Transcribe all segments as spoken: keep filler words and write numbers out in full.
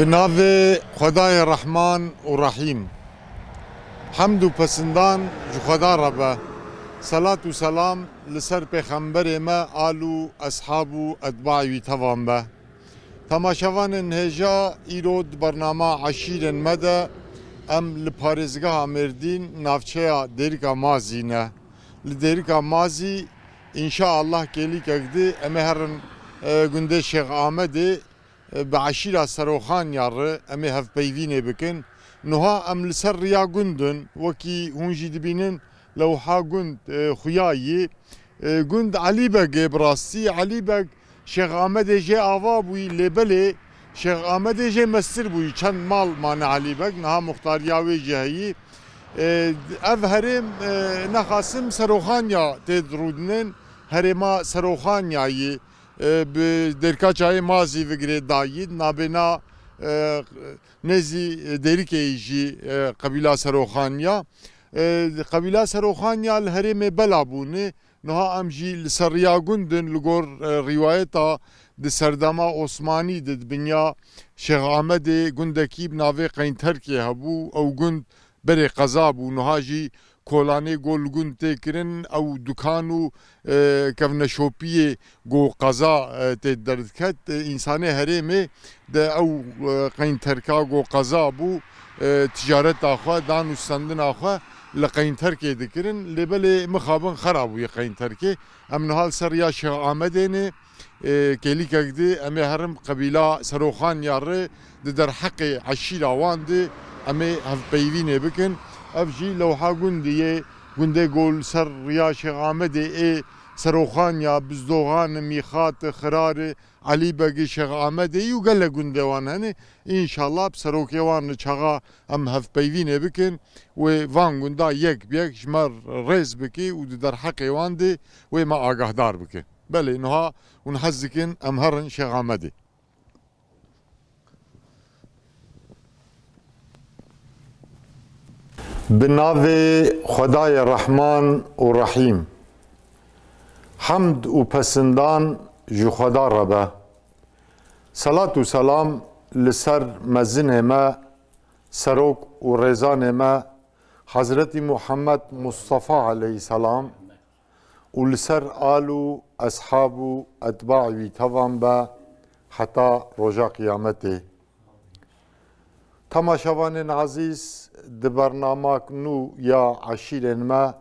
Bi navê Xwedayê Rehman û Rehîm. Hemd û pesindan ji Xweda re be. Selat û selam li ser Pêxemberê me, al û eshab û etbaê wî tevan be. Temaşevanên hêja, îro di bernama Eşîrên me de em li parêzgeha Mêrdîn, navçeya Dêrika Mazî ne. Li Dêrika Mazî, înşaallah kêlîkek di em ê herin, e, gundê Şêx Amedê, e, bi eşîra Seroxanya re em ê hevpeyvînê bikin. Niha em li ser riya gund in, wekî hûn jî dibînin, lewha gund, e, xuya yî. E, gund Elîbegê bi rastî. Elîbeg Şêx Amedê jê ava bûyî, lê belê Şêx Amedê jê mestir bûyî. Çend mal mane Elîbeg, niha muxtariya wê jî heyî. E, ev herêm, e, nexasim Seroxanya tê dirûdinin, herêma Seroxanyayê, e, bi Dêrkaçayê Mazî vigirê dayî, nabêna, e, nêzî Dêrikê jî, e, qebîla Seroxanya. E, qebîla Seroxanya li herêmê bela bûne. Niha em jî li ser riya gund in, li gor, e, rîwayeta di serdema Osmanî de di binya Şêx Amedê gundekî bi navê Qeynterkê hebû. Ew gund berê qeza bû. Niha jî kolanê go li gund tê kirin, ew dukan û, e, kevneşopiyê go qeza, e, tê derdiket. E, însanê herêmê de ew, e, Qeynterka go qeza bû, e, ticareta xwe, dan û stendina xwe li Qeynterkê dikirin. Lê belê mixabin xera bûye Qeynterkê. Em niha li ser riya Şêx Amedê ne, e, kêlîkek di em ê herin qebîla Seroxanya re di derheqê eşîra wan de em ê hevpeyvînê bikin. Ev jî lewha gundî yê, gundê go li ser riya Şêx Amedê ê Seroxanya, Bizdoxan, Mîxat, Xirar, Elîbegê, Şêx Amedê yî û gelek gundê wan hene. Înşallah bi serokê wan li çaxa em hevpeyvînê bikin, wê van gunda yek bi yek ji me rêz bike û di derheqê wan de wê me agahdar bike. Belê, niha hûn hez dikin em herin Şêx Amedê. Bi navê Xwedayê Rehman û Rehîm. Hemd û pesindan ji Xweda re be. Selat û selam li ser mezinê me, serok û rêzanê me, Hezretî Muhammed Mustafa aleyhisselam û li ser al û eshab û etbaê wî tevan be heta roja qiyametê. Temaşevanên ezîz, di bernamak nû ya eşîrên me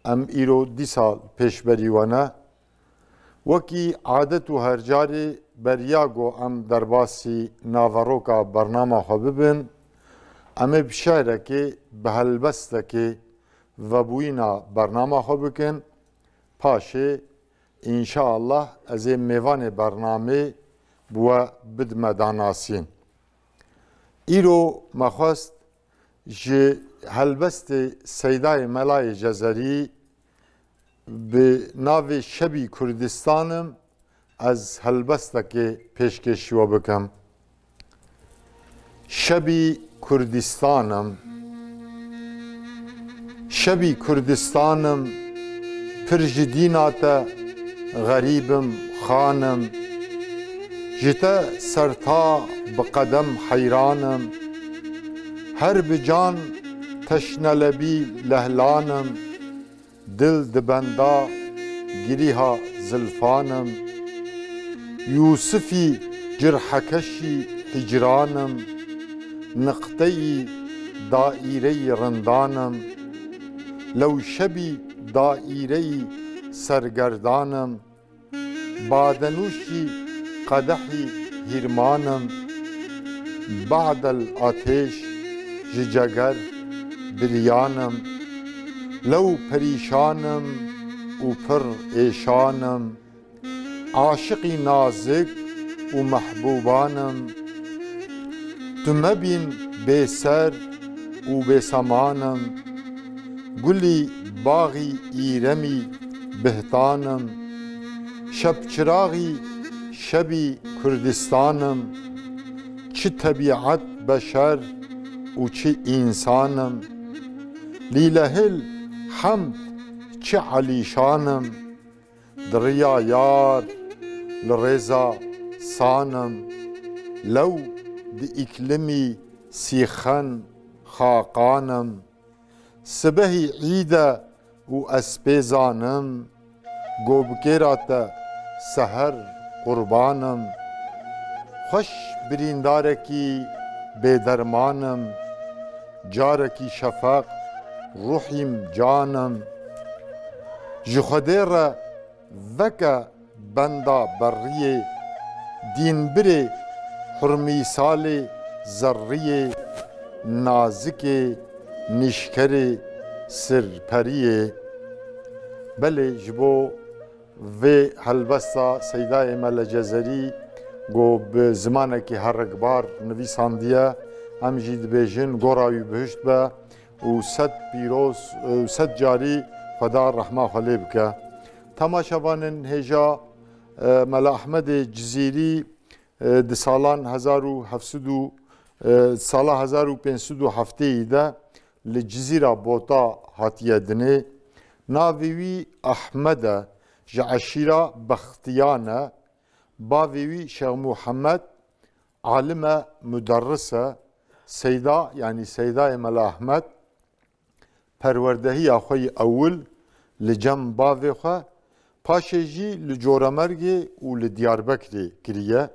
em îro dîsa pêşberî we ne. Wekî adet û her carê beriya ku em derbasî naveroka bernama xwe bibin, em ê bi şe'rekê, bi helbestekê vebûyîna bernama xwe bikin. Paşê, înşaallah, ez ê mêvanê bernamê bi we bidime danasîn. Îro me xwest ji helbestê Seydayê Melayê Cezerî bi navê Şebî Kurdistanim ez helbestekê pêşkêşî we bikim. Şebî Kurdistanim. Şebî Kurdistanim, pir ji dîna te xerîb im, xanim. Ji te serta bi qedem heyran im. Her bi can teşnelebî lehlan im. Dil di benda girîha zilfan im. Yûsifî cirhekeşî hicran im. Niqteyî daîreyî rindan im. Lew şebî daîreyî sergerdan im. Badenûşî qedehî hîrman im. Badel atêş ji ceger biriyan im. Lew perîşan im û pir êşan im. Aşiqî nazik û mehbûban im. Tu mebîn bêser û bêseman im. Gulî baxî Îremî bihtan im. Şepçiraxî şebî Kurdistan im. Çi tebîet beşer û çi însan im. Lîlehil hemd çi elîşan im. Di riya yar li rêza san im. Lew di îklimî sîxen xaqan im. Sibehî îd e û ez pê zanim, gobikêra te seher qurban im. Xweş birîndarekî bêderman im, carekî şefeq ruhîm can im. Ji Xwedê re veke benda berriyê, dînbirê hurmîsalê zerriyê, nazikê nîşkerê sirperiyê. Belê ji bo vê helbesta Seydayê me li Cezerî ku bi zimanekî herikbar nivîsandiye, em jî dibêjin gora wî bihişt be û sed pîroz û sed carî Xweda rehma xwe lê bike. Temaşevanên hêja, e, Mela Ehmedê Cizîrî, e, di salan hezar û heft sed û, e, sala hezar û pênc sed û heftê de li Cizîra Bota hatiye dinê. Navê wî Ehmed e, ji eşîra Bextiyan e. Bavê wî Şêx Muhammed alim e, muderris e. Seyda, yanî Seydayê Mela Ehmed, perwerdehiya xwe yî ewil li cem bavê xwe, paşê jî li Coremergê û li Diyarbekirê kiriye.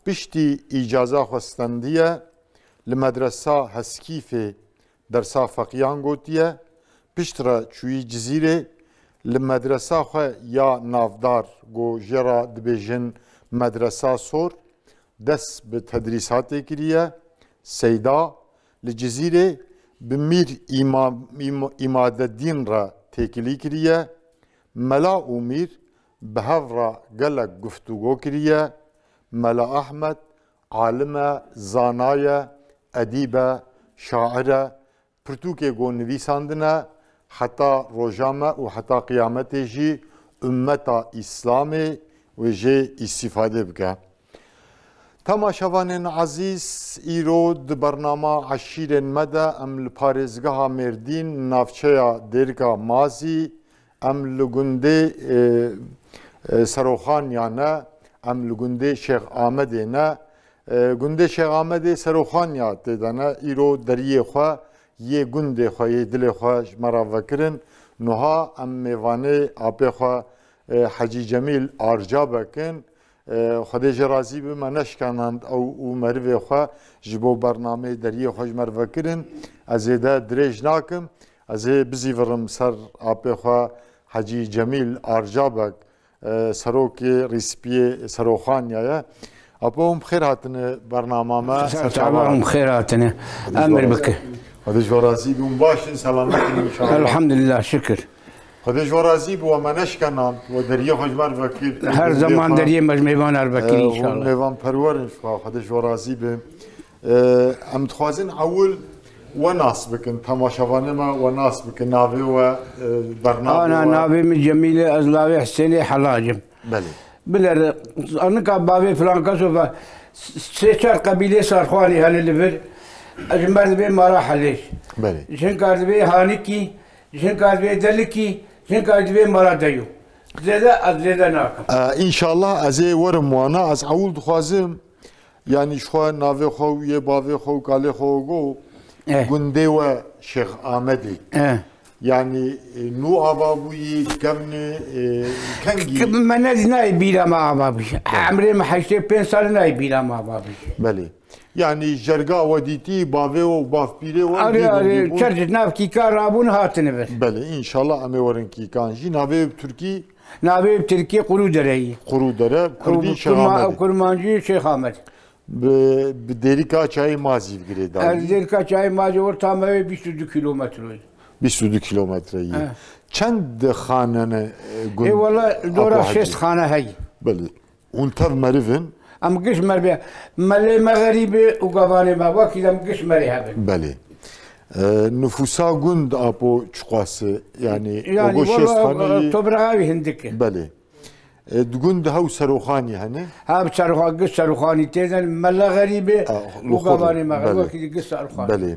Piştî îcaza xwe stendiye, li medresa Heskîfê dersa feqiyan gotiye, piştre çûyî Cizîrê, li medresa xwe ya navdar, ku jê re dibêjin Medresa Sor, dest bi tedrîsatê kiriye. Seyda li Cizîrê bi Mîr Îma-, Îma-, Îmadeddîn re têkilî kiriye. Mela û Mîr bi hev re gelek guftûgo kiriye. Mela Ehmed alim e, zana ye, edîb e, şair e. Pirtûkê ku nivîsandine, heta roja me û heta qiyametê jî ummeta Îslamê wê jê îstîfade bike. Temaşevanên ezîz, îro di bernama Eşîrên me de em li parêzgeha Mêrdîn, navçeya Dêrika Mazî, em li gundê, e, e, Seroxaniya ne, em li gundê Şêx Amedê ne. E, gundê Şêx Amedê Seroxaniya tê de ne, îro deriyê xwe yê gundê xwe, yê dilê xwe ji me re vekirin. Nuha em mêvanê apê xwe, e, Hecî Cemîl Arcabek in. E, Xwedê jê razî be, me neşkenand ew û merivê xwe ji bo bernameyê deriyê xwe ji me re vekirin. Ez zêde dirêj nakim. Ez ê bizîvirim ser apê xwe Hecî Cemîl Arcabek, e, serokê Rîspiyê Seroxaniya ye. Apo, hûn bi xêr hatine bernama me. Ser çava, hûn bi xêr hatine. Emir bike. Xwedê ji we razî be, hûn baş in, selamet in înşallah. Elhamdülillah, şükür. Xwedê ji we razî be, we me neşkenand, we deriyê xwe ji me re vekir. Her zaman deriyê me ji mêvan re vekir, e, înşallah. Hûn mêvanperwer in, Xwedê ji we razî be. E, em dixwazin ewil we nas bikin, temaşevanê me we nas bikin, navê we, e, bernamê we. Ana, navê min Cemîl e, ez lawê Hisênê Helac im. Belê. Binêre, nika bavê filan keso ve, sê çar qebîlê Sarxwanî hene li vir. Ji me re dibê mala Helêş. Belê. Jinka dibê Hanikî, jinka dibê Delikî, jinka dibê mala Deyo. Zêde, ez zêde nakim. E, înşallah ez ê werim wana, ez ewil dixwazim, yanî ji xwe navê xwe û yê bavê xwe û kalê xwe û go, eh, gundê we Şêx Amedê. Eh. Yanî, e, nû ava bûyî, kevnî, e, kengî? Ke-, me ne, nayê bîra me ava bûyî. Belê. Emrê me heştê pênc sal e, nayê bîra me ava bûyî. Belê. Yanî jerga we dîtî, bavê we û bavpîrê we. Arê, arê, çer ji nav kîka rabûn hatine vir. Belê, înşallah em ê werin kîkan jî. Navê bi tirkî? Navê bi tirkî Qurûdere yî. Qurûdere, kurdî Şêx Amedê. Kurmancî Şêx Amed. Bi, bi Dêrika Çayê Mazî girêdayî. Ez Dêrika Çayê Mazî orta me wê bîst û du kilometre. Bîst û du kilometre yî. He. Çend xane ne, e, gund? Ê wela dora şêst xane heyî. Belê. Hûn tev meriv in? Em giş meriv in. Melê me xerîb e û gavanê me, wekî em giş merê hev in. Belê. E, nifûsa gund apo çiqas e? Yanî, yanî, ogo şêst xane yî? Toprağa wî hindik e. Belê. E, di gund hew Seroxanî hene? Hev Seroxa-, giş Seroxanî tê de, mele xerîb e, û gavanê me xerîb, belê, wekî di giş Seroxanî. Belê.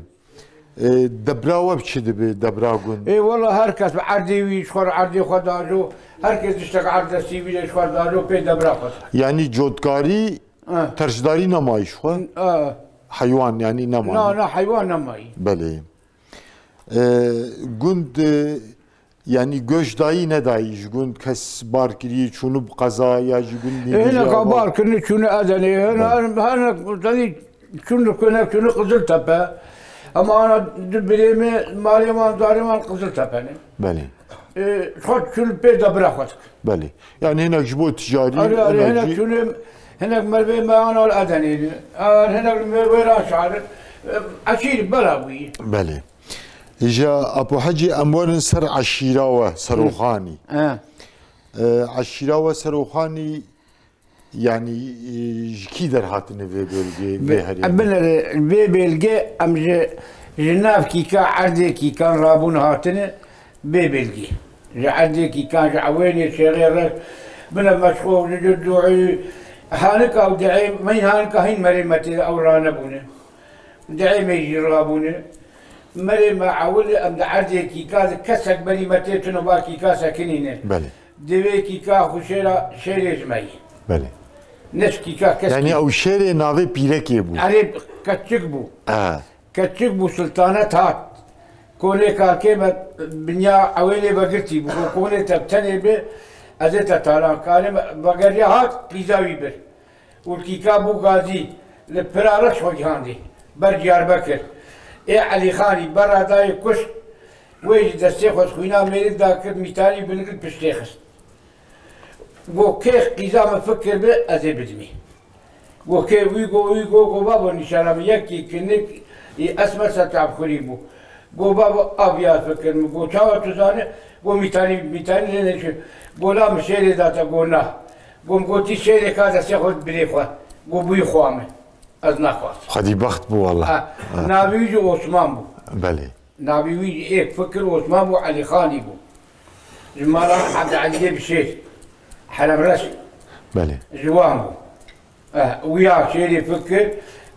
E, debra we bi çi dibe, debra gund? Ê, wela her kes bi erdê wî, ji xwe re erdê xwe dajo, her kes tiştek erd destî wî de ji xwe re dajo, pê debra xwe. Yanî cotkarî Ha. Tercdarî nemayî ji xwe? Ha. Heywan, yanî nemayî? Na, na, heywan nemayî. Belê. E, gund, e, yanî göç dayî nedayî ji gund kes bar kirî, çûnû bi qeza ya ji gund E, nîvî hinek ya bar kirine, çûne Edenê. Hene, Belê. hene, hene, tenî çûne, hinek çûne Qiziltepe. Ama ana du birê me, malê wan, darê wan Qiziltepe ne. Belê. E, xwe çûne pê de bira xwe dik. Belê. Yani hinek ji bo ticarî, Arê, arê, hinek hinek jî çûne, hinek mervê me ana li Edenê ne. Ar hinek mervê ra şar. E, eşîr bela bûyî. Belê. Îja Apo Hecî, em werin ser eşîra we, Seroxanî. He. E, eşîra we Seroxanî, yanî, e, ji kî derhatine vê bölgê, vê Bi-, herêmê? Binêre, vê bölgê em ji, ji nav Kîka, erdê Kîkan rabûn hatine vê bölgê. Ji erdê Kîkan, ji Ewênê, Şêxê Reş, bine Meşxox, ji Cudûî, Hanika û Dihê, me hanika hîn merê me tê ew ranebûne. Dihê me jî rabûne. Merê me ewil e, em di erdê Kîka de kesek berî me tê tune ba Kîka sekinîne. Belê. Divê Kîka xwe şêra şêrê ji me yî. Belê. Ne ji Kîka kes Yanî kî- ew şêrê navê pîrekê bû. Erê, keçik bû. Ha. Keçik bû, siltanet hat. Konê kalkê me binya ewêlê vegirtî bû. Konê te tenê bi, ez ê te talan. Kalê me vegeriya hat, qîza wî bir. Û Kîka bû gazî, li pira reş xwe gihandî, ber Diyarbekir. Ê Elîxanî, ber radayê kuşt, wê ji destê xwe xwîna mêrik dakir, mîtanî binigil piştê xist. Go kê qîza min fikir bi, ez ê bidimî. Go kê wî go, wî go, go babo nîşana min yekî kinik, ê esmer setabxurî bû. Go babo, aviya fikir min. Go çawa tu zanî? Go mîtanî, mîtanî lê neçû. Go la min şêrê da te, go na. Go min gotî şêrê ka destê xwe birê xwe. Go bûyî xwa min. Ez naxwazim. Xwedî bext bû walla. Ha, Ha. navê wî jî Osman bû. Belê. Navê wî jî êk fikir Osman bû, Elîxanî bû. Ji mala Ebdîelîyê Bişêr. Heremreş. Belê. Ji wan bû. Eh, wiya şêrê fikir,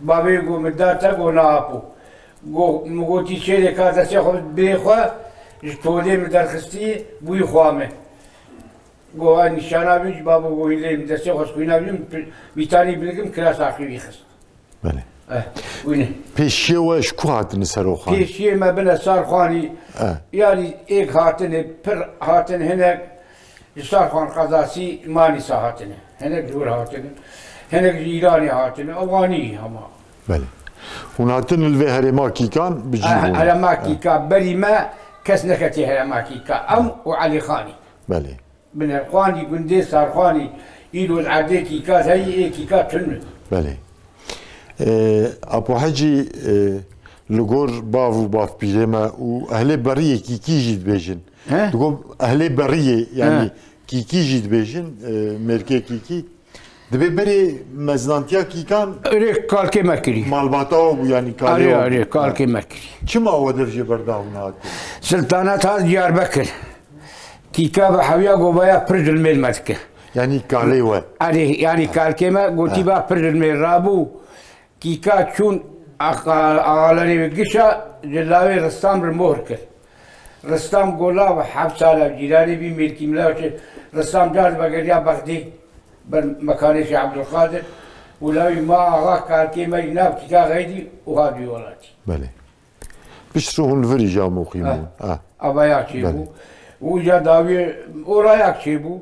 bavê go min da te, go na apo. Go, min gotî şêrê ka destê xwe bê xwe, ji tolê min derxistî, bûyî xwa min. Go, a nîşana wî jî bavo go hîlê min destê xwe xwîna wî min pi-, mîtanî binigim kira saxî wî xist. Belê. Eh, wî ne. Pêşiyê we ji ku hatine Seroxanî? Pêşiyê me bine Sarxanî, Eh. yanî êk hatine, pir hatin hinek, Ji Sarxan qezasî Manîsa hatine. Hinek ji wir hatine. Hinek ji Îranê hatine. Ewanî hema. Belê. Hûn hatin li vê herêma Kîkan bi cî Ah, bûn? Herêma Kîka berî me kes neketî herêma Kîka. Em û Elîxanî. Belê. Binerxanî gundê Sarxanî îro erdê Kîka heyî ê Kîka tune. Belê. Ee, Apo Hecî, e, li gor bav û bavpîrê me û ehlê beriyê Kîkî jî dibêjin. He? Digo ehlê beriyê, yanî He. Kîkî jî dibêjin, e, mêrkê Kîkî. Dibê berê mezinantiya Kîkan Erê kalkê me kirî. malbata we bû, yanî kalê Erê, we bû. erê, kalkê me kirî. Çima we dev jê berda hûn hatiye? Siltanet hat Diyarbekir. Kîka bi hewiya govaya pir zilmê li me dike. Yanî kalê we. Erê, yanî kalkê me gotî Ha. ba pir zilmê rabû. Kîka çûn axa-, axalerê wê gişa ji lawê Ristam re mohr kir. Ristam go lav heft sala cîranê bî mêrkî min law çi. Ristam car vegeriya Bexdê ber mekanê Şêx Ebdulqadir û lawî ma axa kalkê me jî nav Kîka xeydî û hat wî welatî. Belê. Piştre hûn li vir îja muqîm Ha. bûn. Ha. Avaya çêbû. Belê. Û îja dawiyê orayak çêbû.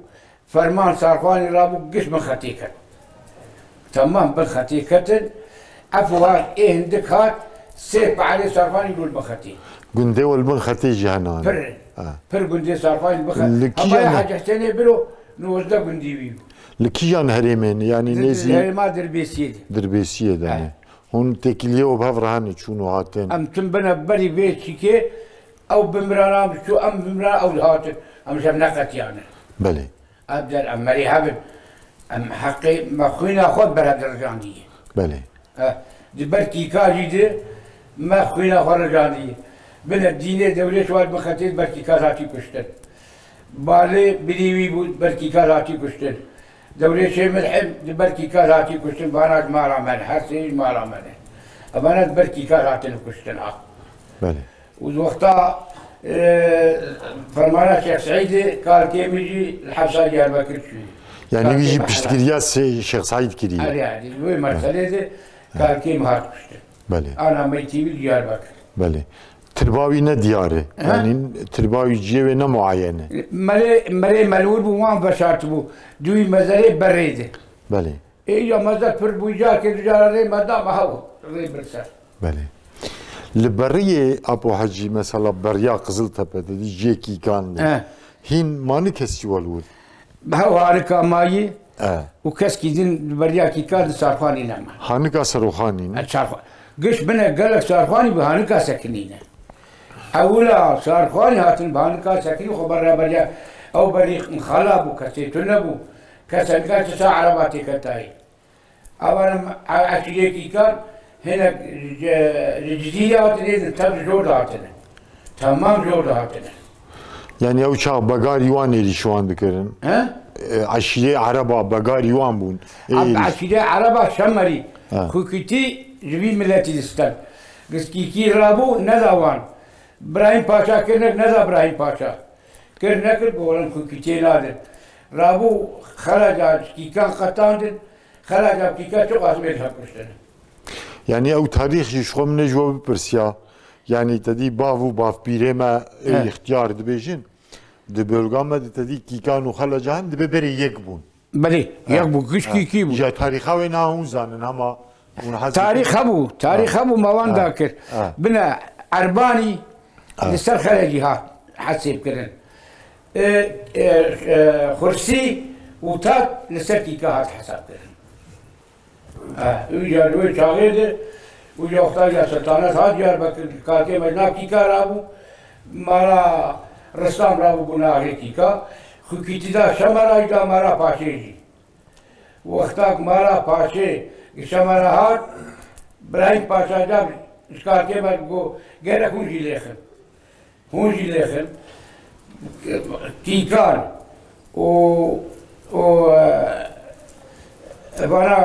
Ferman Sarxanî rabû giş min xetê ket. Temam bin xetê ketin. Ev war ê hindik hat, sê pe'lê Sarxanî rû li bin xetê. Gundê we li bin xetê jî hene. Pir. Ha. Pir gundê Sarxanî li bin xetê. Li kîjan Hemaya he- Hacî Hüseyinê biro, nozdeh gundî wî. Li kîjan herêmên, yanî Di-, nêzî Herêma Dirbêsiyê de. Dirbêsiyê de Ha. ne? Hûn têkiliyê we bi hev re hene çûn û hatin? Em tim bine berî vê çîkê, ew bimrana em çû, em bimrana ew dihatin. Em ji hev neqetiyane. Belê. Ev der em merî hev in. Em heqê me xwîna xwe ber hev dirijandî. Belê. E, di ber Kîka jî de me xwîna xwe rijandî. Bine dînê Dewrêş Wad bi xetê di ber Kîka hatî kuştin. Balê birî wî bû, di ber Kîka hatî kuştin. Dewrêşê Milhim di ber Kîka hatî kuştin. Vana ji mala me ne. Her sê ji mala me ne. Evana di ber Kîka hatine kuştin ha. Belê. Û di wexta, e, fermana Şêx Seîdê kalkê min jî li hepsa Diyarbekir çûye. Yani wî jî piştgiriya Sê-, Şêx Seîd kiriye. Erê, erê. Wê merxelê de Karkêm hat kuştin. Belê. Ana meytî wî Diyarbekir. Belê. Tirba wî ne diyar e. He? Yani tirba wî ciyê wê ne muayen e. Merê, merê melûr bû, wan veşartibû. Di wî mezerê berê de. Belê. Ê ya mezar pir bû, carkê du cara rê me da, me hew rê bir ser. Belê. Li beriyê Apo Hecî, mesela beriya Qiziltepe de, di ciyê Kîkan de, He. hîn mani kes çi welwil? Hew hanika mayî E. û keskî din li beriya Kîkan di Sarxanî nema. Hanika Seroxanî ne? E, Sarxan-, giş bine gelek Sarxanî bi hanika sekinîne. Ewila Sarxanî hatin bi hanika sekinî xwe berra beriya. Ew berî xela bû, kesê tune bû. Kesenika çi sa ereba têketayî. Evan e-, eşîrê Kîkan hinek ji, ji Cizîrê hatine, tev ji jor de hatine. Temam jor de hatine. Yani ew çax begarî wan êrîş wan dikirin. He? E, eşîrê Ereba begarî wan bûn. Ê Ab-, êrîş. Eşîrê Ereba Şemerî. Ha. Xwikîtî ji vî miletî distem. Giskîkî rabû neda wan. Birahîm Paşa kir nek neda Birahîm Paşa. Kir nekir, gorin xwikîtiyê nadin. Rabû xelaca Kîkan qetandin. Xelaca Kîkan çiqas mêr hevkuştin. Yani ew tarîx jî ji xwe min ê ji we bipirsiya. Yani te dî bav û bavpîrê me ê He. îxtiyar dibêjin. Di bölga me de te dî Kîkan û Xeleca hin dibe berê yek bûn. Belê, Ha, yek bû, ha. Gişkî kî bû. Ya tarîxa wê niha hûn zanin, hema hûn hez Tarîx dikin. hebû, tarîx Ha. hebû, me wan Ha. da kir. Ha. Bine Erbanî Ha. li ser Xelecî hat hesêb kirin. E, e, e, Xursî û Tat li ser Kîka hat hesab kirin. E, û ya li wê çaxê de, û ya wexta ya Setanet hat Diyarbekir, Karkêm me nav Kîka rabû, mala Ristam rabû bû navê Kîka, Xwikîtî da Şemera jî da mala Paşê jî. Wexta ku mala Paşê, Şemera hat, Birahîm Paşa da ji Karkêm me got, gerek hûn jî lêxin. Hûn jî lêxin. Kîkan û, û, e, vana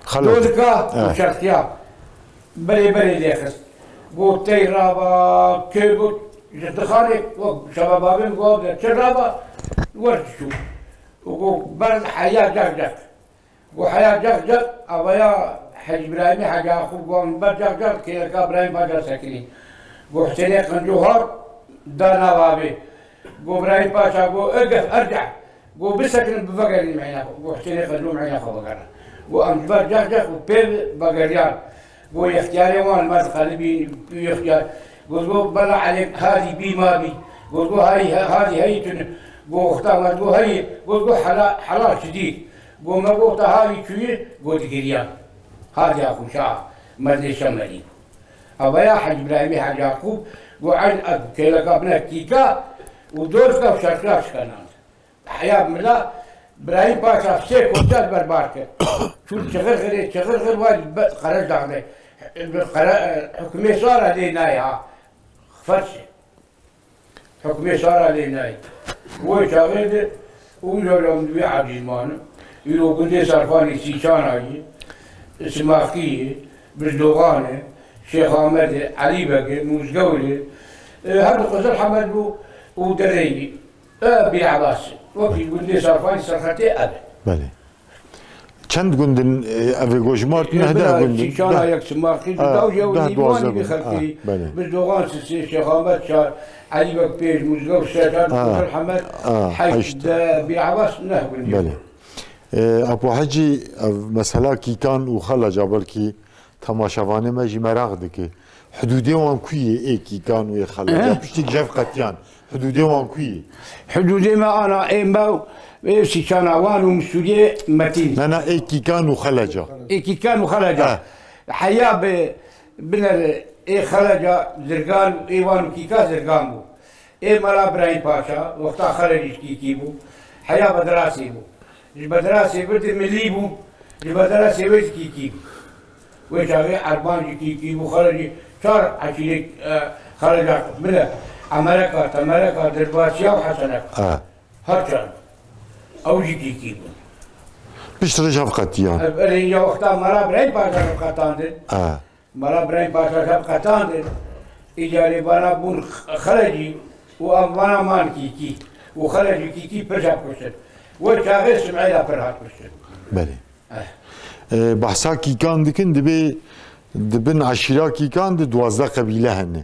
Xelek. Dodika û Eh. Şerqiya berê berê lêxist. Got tey raba, kê got, ji dixanê wek şebababên got de çi raba, wer diçû. Û got ber heya cek cek. Got heya cek cek, avaya Hec Birahîmê Hec Yaqûb got ber cek cek, kêleka Birahîm Paşa sekinî. Got Husênê Qenco hat, da nav avê. Got Birahîm Paşa got, "Egef, erce." Got bisekinin, bivegerîn meyna xwe. Got Husênê Qenco meyna xwe vegere. Got em ji ber cek cek û pê vegeriyan. Got yextiyarê wan me diqelibî, yextiyar. Got, got bela Elê Hadî bî ma bî. Got, got hayî, he-, Hadî heyî tune. Got wexta me got heyî. Got, got hela-, helal şidî. Got me got te Hadî çûyî, got digiriyan. Hadî ya xwe şa, merdê Şemerî. Avaya Hec Birahîmê Hec Yaqûb, got eyn ez kêleka bine Kîka û Dorka û Şerqiya şikenan. Heya mila Birahîm Paşa sê koçer berbar kir. Çû Çixirxirê, Çixirxir wa be-, Qerejdax de. Qere-, hukmê sara lê nayê ha. Ferşê. Hukmê sara lê nayê. Wê çaxê de û yolam wî ecîz manim. Îro gundê Serxanê Sîçana yî, Simaxî yî, Bizdoxan e, Şêx Amed e, Elî Beg e, Mûzgewr e. E, her du Qizil Hemed bû û Dirê yî. E, Bî Ebas. Wekî gundê Sarxanî serxetê ev e. Belê. Çend gund in, e, ev ê gojmart? E, neh deh gund in. Çîçana yek, Simaxî du, ha, dawje û deh, nîvanî duwazdeh bi gund. Xelkî. Ha, belê. Biz Dogan sisê, Şêx Amed çar, Elî Bek pênc, Muzgew sê, ha, Xurxil Hemed ha, heşt, heşt. De Bî Ebas neh gund in. Belê. E, Apo Hecî, ev mesela Kîkan û Xeleca belkî temaşevanê me jî meraq dike. Hidûdê wan ku yê, ê Kîkan û ê Xeleca? He? Piştî jev qetiyan. Hidûdê wan ku yê? Hidûdê me ana ê me û ê Sîçana wan û Misûriyê Metîn. Na, na, ê Kîkan û Xeleca. Ê Kîkan û Xeleca. He. Heya bi biner ê Xeleca Zirgan, ê wan û Kîka Zirgan bû. Ê mala Birahîm Paşa, wexta Xelecî ji Kîkî bû. Heya Bedirasê bû. Ji Bedirasê vir di milî bû, ji Bedirasê wê ji Kîkî bû. Wê çaxê Erban ji Kîkî bû, Xelek jî çar eşîrê, e, Xeleca bile, Emereka, Temereka, Dirbasiya û Heseneka. Ha. Her çar. Ew ji Kîkî bûn. Piştre jev qetiyan. Ev, erê ya wexta mala Birahîm Paşa qetandin. Ha. Mala Birahîm Paşa şev qetandin, îcarê vana bûn Xelecî û ev vana man Kîkî. Û Xelecî Kîkî pir şev kuştin. We çaxê Simeyla pir hat kuştin. Belê. Eh. E, bahsa Kîkan dikin, dibê di bin eşîra Kîkan de duwazdeh qebîle hene.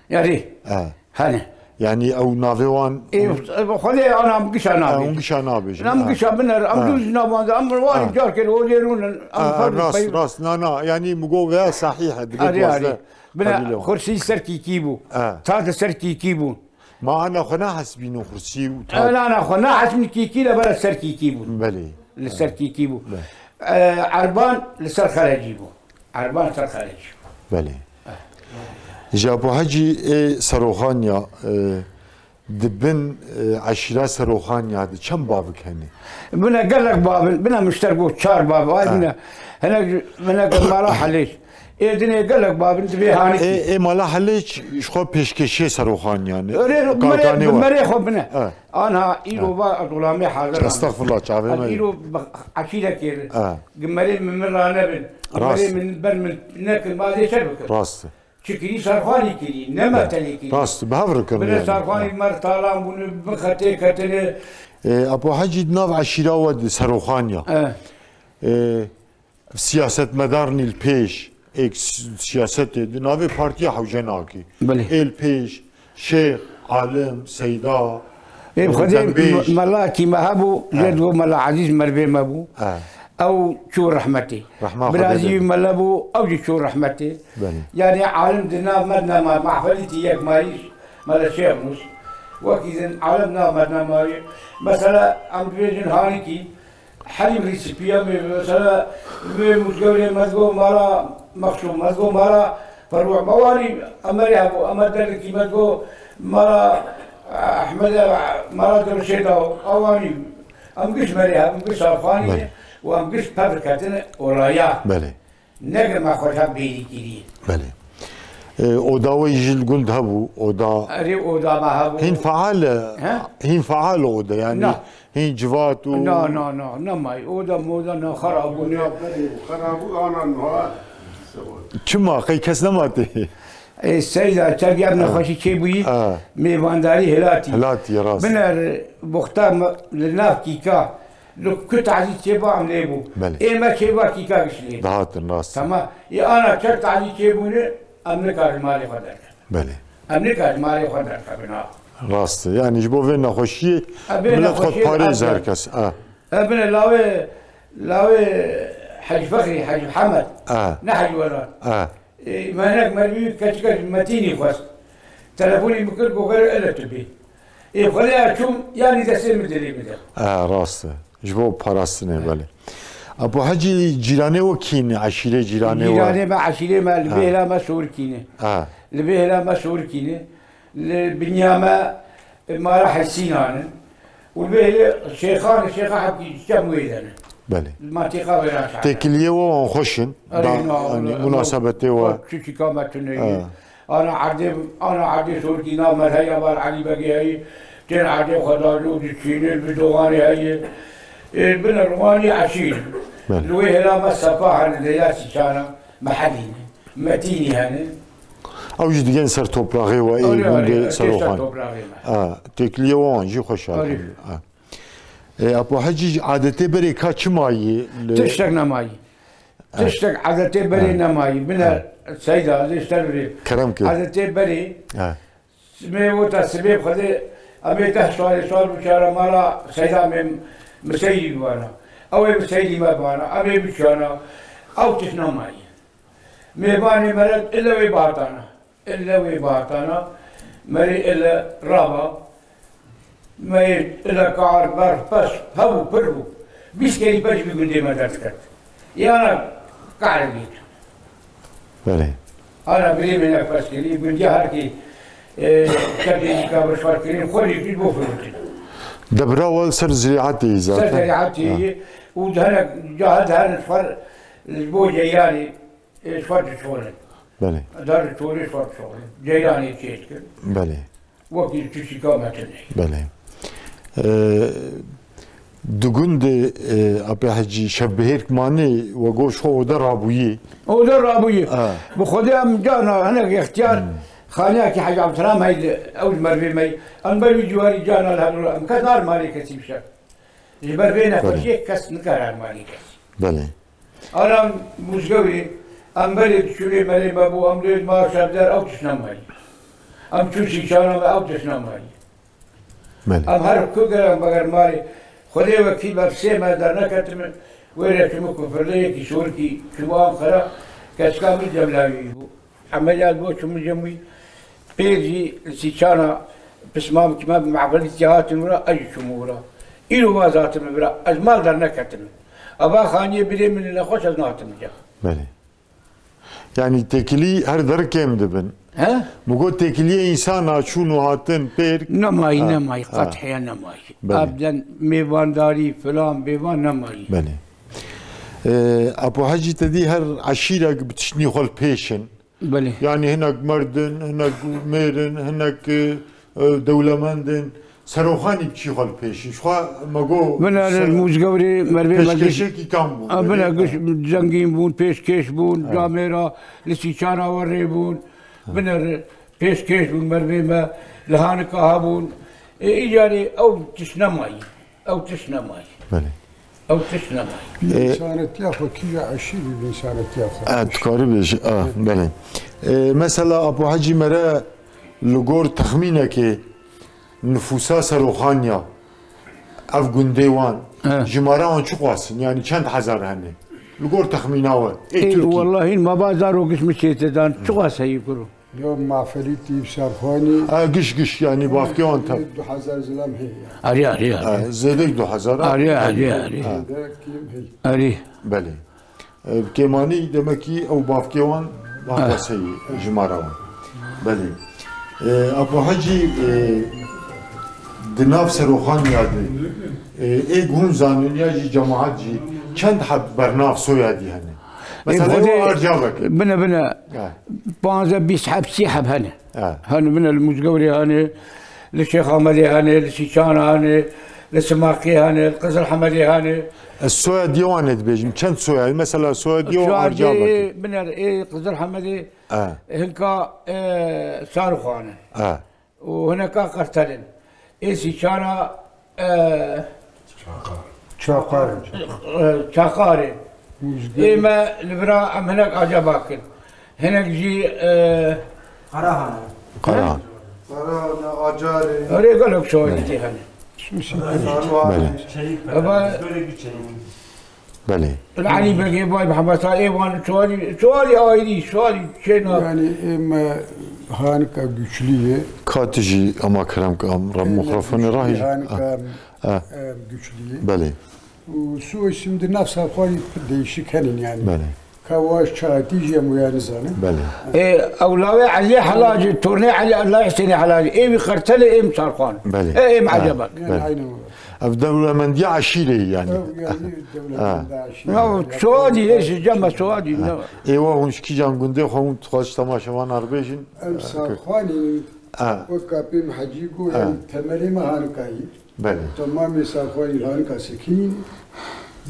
Yarî. E. Hene. Yanî ew navê wan Ê, xwedê ana em gişa Ha, nabêjin. Hûn gişa nabêjin. Em Ha. gişa biner, em Ha. dû jî navan de, em wan Ha. carkê li olê rûnin, em Ha, fer rast, pey- rast, na, na, yanî min got veya sahîh e, dibê Arê, duwazdeh arê. Bine, qebîle wan. Xursî ser Kîkî bû. Ha. Ta di ser Kîkî bû. Ma ana xwe nahesibînin xursî û ta- Ana, ana xwe nahesibînin Kîkî, li ber ser Kîkî bûn. Belê. Li ser Kîkî bû. Belê. E, Erban li ser Xelecî bû. Erban ser Xelecî bû. Belê. Ji Apo Hecî ê Seroxanya, e, di bin, e, eşîra Seroxanya de çend bavik hene? Bine gelek bavin, bine mişter bû çar bav. Ay Ha. bine, hinek, hinek mala Helêç. Ê dinê gelek babin dibê hanikî. Ê, ê mala Helêç ji xwe pêşkêşê Seroxanyan e. Öyle Kalkanê bi wa. merê xwe bine. Evet. Anha îro Evet. va Abdulhamê hazir. Estexfirullah, çavê me. Îro eşîre kêrin. Evet. Gimerê min min ranebin. Rast. Gimerê min ber min nekin, ma dê çer bikin. Rast. Çi kirî Serxanî kirî, ne Evet. metelî kirî. Rast, bi hev re kirin Bine yani. Serxanî mer talan bûne, bin xetê ketine. Ê, Apo Hecî di nav eşîra we de Seroxanya. Evet. Ê, Siyasetmedarnî li pêş, êk si-, siyasetê di navê partiya hewce nakî. Belê. Ê li pêş, şêx, alim, seyda, Ê, e, Xwedê dembêj. me-, mela kî me hebû, Ha. jê digo mela Ezîz mervê me bû. Ha. Ew çû rehmetê. Rehma Xwedê Birazî bê. mela bû, ew jî çû rehmetê. Belê. Yanî alim di nav me de nema, mahfelî tî yek mayîş, mela Şêx Nûs. Wekî din alim nav me de nema. Mesela, em dibêjin hanikî, Helîm Rîsipiya me, mesela, me Mûzgewrê me digo mala Mexsûm, me digo mala Ferû, me wanî Emerê hebû, Emer Derlikî me digo mala Ehmedê, mala Dirişê da, ew wanî. Em giş merê hebûn, giş Serxanî Belê. û em giş pevr ketine oraya. Belê. Ne ke me xwe hep bêrî kirî. Belê. E, oda we jî li gund hebû, oda Erê oda me hebû. Hîn faal e, He? hîn faal e oda, yani Na. hîn civat û Na, na, na, nemayî. Oda moda na xerab bûne. Xerabû ana nuha. Çima? Qey kes nema tê? Ê, Seyda, çergê em Ha. nexweşî çêbûyî, Ha. mêvandarî hilatî. Hilatî, rast. Biner, boxta me-, li nav kîka, li ku tazî çêba em lê bû. Belê. Ê me çêba kîka gişt lê. Dihatin, rast. Tamam. Ê ana çer tazî çêbûne, em nikarin malê xwe derkevin. Belê. Em nikarin malê xwe derkevin, ha. Rast e. Yani ji bo vê nexweşiyê Em vê milet xwe nexweşiyê parêz dihatin. her kes. Ha. Em bine lawê, lawê Hecî Fexrî, Hecî Mihemed. Ha. Ne Hecî Welat. Ha. Ê, me hinek merivî keçika ji Metînî xwest. Telefonî min kir, got, "Were ele tu bê." Ê, xwedê ya çûm, yanî destê min dilê min de. Ha, rast e. Ji bo parastinê, belê. Apo Hecî, cîranê we kî ne? Eşîrê cîranê we? Cîranê me, eşîrê me, li Ha. bêhla me Sorkî ne. Ha. Li bêhla me Sorkî ne. Li binya me, e, mala Hesînan in. Û li bêhla Şêxan, Şêxa Hepkî, çem wê de ne. Belê. Mantîqa wêran şehre. Têkiliyê we wan xweş in. Erê, Da-, na, yanî na, munasebetê we. na, çi çîka me tune ye. Ha. Ana erdê, ana erdê Sorkî na me heye, bar Elî Begê heye. Tên erdê xwe da jû diçîne, bi doxanê heye. Ê, bine rumanî eşîr. Belê. Li wê hêla me sepa hene, de ya sîçana, me hedîne. Metînî hene. Ew jî digên ser topraxê we, ê, Erê, gundê erê, Seroxan. Têkiliyê wan jî xweş Erê. Ha. Ê, Apo Hecî, adetê berê ka çi mayî li Tiştek nemayî. Evet. Tiştek adetê berê Evet. nemayî. Bine Evet. Seyda, ez ê ji te re bêjim. Kerem kir. Adetê berê, Evet. me wota sibê xwedê, em ê deh salê sal biçara mala Seyda me miseyrî bibana. Ew ê miseyrî me bibana. Em ê biçana. Ew tişt nemayî. Mêvanê me re ile wê bihatana. Ile wê bihatana, merê ile rava, me ile kar, berf, pes, hebû, pir bû. Bîst kerî pes bi gundê me derdiket. Yana kar bît. Belê. Ana birê me ne pes kirî, gundiya her kî, e, çepê dîka bi şer kirî, xwe lî bo firotin. Debra we ser zirîatê Ser zaten. zirîatê Ha. ye, û dihene, cahe dihene şer, ji bo ceyranê, Ê, ji xwe dişorin. Belê. Dar çolê ji xwe dişorin. Ceyranê çê dikin. Belê. Wekî tu çîka me tune. Belê. Ee, di gundê, e, Apê Hecî şevbihêrk manê we got ji xwe oda rabûyî. Oda rabûyî. Ha. Bi Xwedê em cana hinek extiyar Hmm. xaniyakî Hecî Abdulselam heydi, ew ji mervê me yî. Em ber wî ciwarî cana li hev em kes nar malê kesî bişer. Ji ber vê nexweşiyê kes nikare ermanî kes. Belê. Aram Mûzgewrê, em berê diçûnê merê me bû, em dê ma şevder ew tişt nemayî. Em çû sîçana me ew tişt nemayî. Belê. Em her ku geran beger malê Xwedê wekîl be sê me derneketime, wêre çûme kufirde yekî şorkî çûme Anqara, keska min cemlawî bû. Emeliyat bû çûme cem wî, pêr jî li sîçana pismamkî me bi mehfelî tê hatin wira, ez jî çûme wira. Îro vaz hatime vira, ez mal derneketime. Eva xaniyê birê min li nexweş ez nahatime ca. Belê. Yani têkilî her der kêm dibin. He? Min got têkiliyê însan a çûn û hatin pêr. Nemayî, Ha, nemayî, ha. Qethiye nemayî. Belê. Abden mêvandarî, filan, bêvan nemayî. Belê. Ee, Apo Hecî te dî her eşîrek bi tiştnî xwe li pêş in. Belê. Yani hinek merd in, hinek mêr in, hinek, e, e, dewlemend in. Seroxanî bi çî xwe li pêş in. Ji xwe me got Bine ser-, Mûzgewrê mervê me giş-, pêşkêşekî kam bûn? A, bine Belê. giş-, zengîn bûn, pêşkêş bûn, Ha. camêra li sîçana we rê bûn. Ha. Bine re-, pêşkêş bûn mervê me, li hanika hebûn. Ê, îcarê ew tişt nemayî. Ew tişt nemayî. Belê. Ew tişt nemayî. Bi Ê, însanetiya xwe kîja eşîrî bi însanetiya xwe. E, tu karî bêjî, a, belê. E, mesela Apo Hecî mere li gor texmînekê nifûsa Seroxaniya ev gundê wan, E. jimara wan çiqas in? Yani çend hezar hene? Li gor texmîna we. Ê, Ê, Tirkî. Wellahî ma ba zarok giş min çête dan. Çiqas heyî kuro? Yo mafelîtî Serxanî. Ha, giş giş, yani bavkê wan tam. Du hezar zilam heye. Arî, arî, arî. Ha, zêdek du hezar. Arî, arî, arî. Ha. Zêde kêm heye. Arî. Belê. E, kêmanî demek ki ew bavkê wan, bavka Ha. seyî, jimara wan. Belê. E, Apo Hecî, e, di nav Seroxaniya de, e, ê hûn zanin ya jî cemaat jî çend heb bernav soyadî hene? Mesela Ê, ew Xwedê Arcabek. Bine, bine. Ha. Panzdeh bîst heb, sî heb hene. Ha. Hene bine li Mûzgewrê hene, li Şêx Amedê hene, li Sîçana hene, li Simaqiyê hene, li Qizil Hemedê hene. Ez soyadiyê wan ê dibêjim. Çend soyadî? Mesela soyadiyê Soyadî Arcabekê. Bine ê Qizil Hemedê Ha. hinka, e, Sarixan in. Ha. û hineka qertel in. Ê Sîçana, e, Çaqar. Çaqar. e, Çaqarê. Muzgin. Ê me li vira em hinek acaba kin. Hinek jî, e, Qarahan. Qarahan. Qarahan, Acarê. Erê gelek şahidî hene. Sarwan. Belê. Eva Belê. Li Elî Begê, Bay Mehemeta, ê wan çiwarî, çiwarî ayrî, çiwarî çê na. Yani, em, e, hanika güçlü ye. Ka tu jî ama kerem ke em, Rab Em, mikrofonu güçlü, rahî. Hanika, Ah. em, e, güçlü ye. Belê. Û su şimdi nav Serxanî pir değişik henin yani. Belê. Ka waş çaxetî jî em wê nizanin. Belê. Ê, ewlawê Elî Helacî, tornê Elî, Elî Hüseyinê Helacî. Ê wî Qertelê, êm Sarxan. Belê. Ê, êm Ha. Ecebek. Yani Belê. aynen öyle. Ev dewlemendiya eşîrê yani. Ev yani Ha. dewlemendiya eşîrê. Ya, Yani, Suadî, ê, ji cem me Suadî, ne? Ê, wa hûn ji kîjan gundê xwe hûn dixwaz ji temaşevan re bêjin? Em Sarxanî, Ha. wek Kapî Hecî got, Ha. yani temelê me hanikayî. Belê. Temamê Sarxanî hanika sekinî.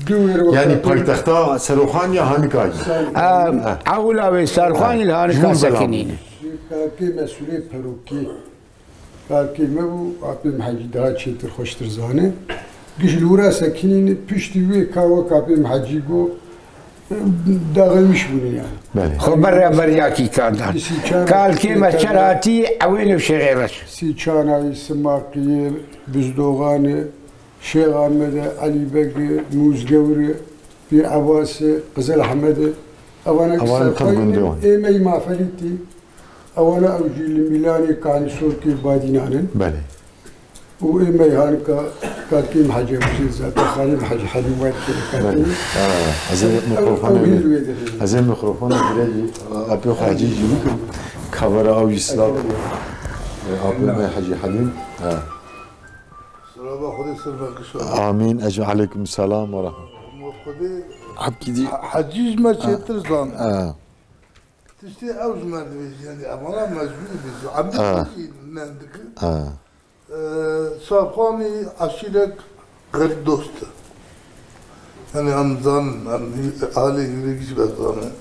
Du wêr wek Yani Kapî paytexta Seroxaniya hanikayî. Sarxanî. Ha. Ewla wê Sarxanî Ha. hanika Ji bo sekinî. Belê. Kakê Mesûrê Perokî. Karkê me bû, Apê Mihecî daha çêtir xweştir zane. Giş li wira sekinîne, piştî wê ka wek Apê Mihecî got, dağılmış bûne yani. Belê. Xwe berre beryakî kandan. Sîçan Kalkê me çer hatî, ewê nêv şêxê reş. Sîçanayî, Simaqiyê, Bizdoxanê, Şêx Amedê, Elî Begê, Mûzgewrê, Pîr Ebasê, Qizil Ehmedê. Ewana Ewana Serxayî tev gundê wan. Êmeyî Mafelîtî. Ewana ew jî li Mîlanê Kanî Sorkê Badînan in. Belê. Û ê meyhanika Katîm Hecî Husên zaten xanîm Hecî Helîm wayt kê Belê. Katîm. Ha, ez ê Ew mikrofonê hîl vê-, wê dirê. ez ê mikrofonê dirê jî, apê xwe Hecî jî bikim. Kavera ew jî silav. Belê. E, apê me Hecî Helîm. Ha. Silava Xwedê ser be kişa. Amîn. Ecmaîn. Aleykum selam ve rahmet. Xwedê Hepkî dî. Hecî ji me çêtir zan. Ha. Tiştê ew ji me divêjî, yanî evana mecbûr bî. Em Ha. jî ne dikin. Ha. Ee, Sarxanî eşîrek xerîb dost e. Yanî em zanin, em alê hîrê giş ve zanin.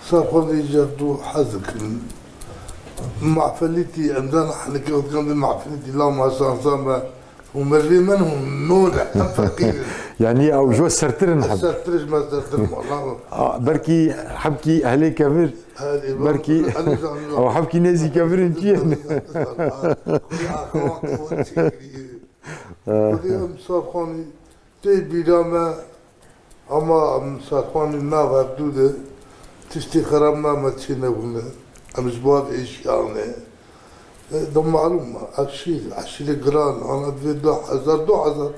Sarxanî ji hev du hez dikin. Mahfelîtî, em zanin heneke wextan de mahfelîtî, la maşansa me, Û merivê min hûn nor e, em feqîr in. Yanî ew ji we sertir in heb. Sertir ji me sertir in, wala. A, belkî hebkî ehlê kevir, Hadi, belkî ew hebkî nêzî kevir in çi ye? Xwedê em sarxanî tê bîra me. Ama em sarxanî nav hevdû de tiştê xerab name çênebûne. Em ji bo ev êşiya ne. E, de malûm e, ev şîr, eşîrê giran, ana divê du hezar, du hezar,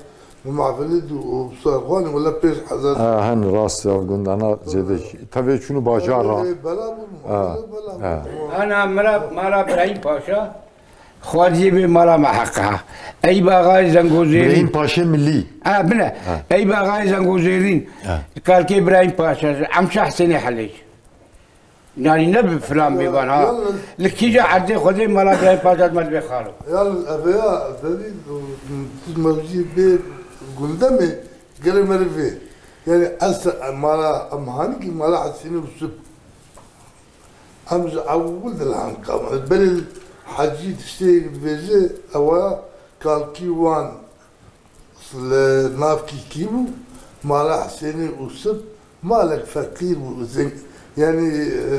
bi mehfilê dû û sarxanê wele pênc hezar. Ha, hen rast ya, gundana zêde jî. Tevê çûnû bajar ra. Ê, bela bûn, Ha, wele bela ha. bûn. Ana mala, mala Birahîm Paşa. Xwediyê bê mala me heqa. Eyb Axayê Zengozêrîn. Birahîm Paşê Milî. Ha, bine. Ha. Eyb Axayê Zengozêrîn. Ha. Kalkê Birahîm Paşa. Emşa Hesênê Helêj. Yani ne bi filan bê ban ha. Yalnız Li kîja erdê Xwedê mala Birahîm Paşa me dibê xalo. Yalnız eveya, dedi, siz mevzî bê gundemê gere merivê. Yani ez mala, em hanî ki mala Hesênê Usip. Em ji ewil de li Hanka me. Berê Hecî tiştê dibêje, ewa kalkî wan li nav kî kî bû, mala Hesênê Usip, malek feqîr bû, zeng-, yani, e,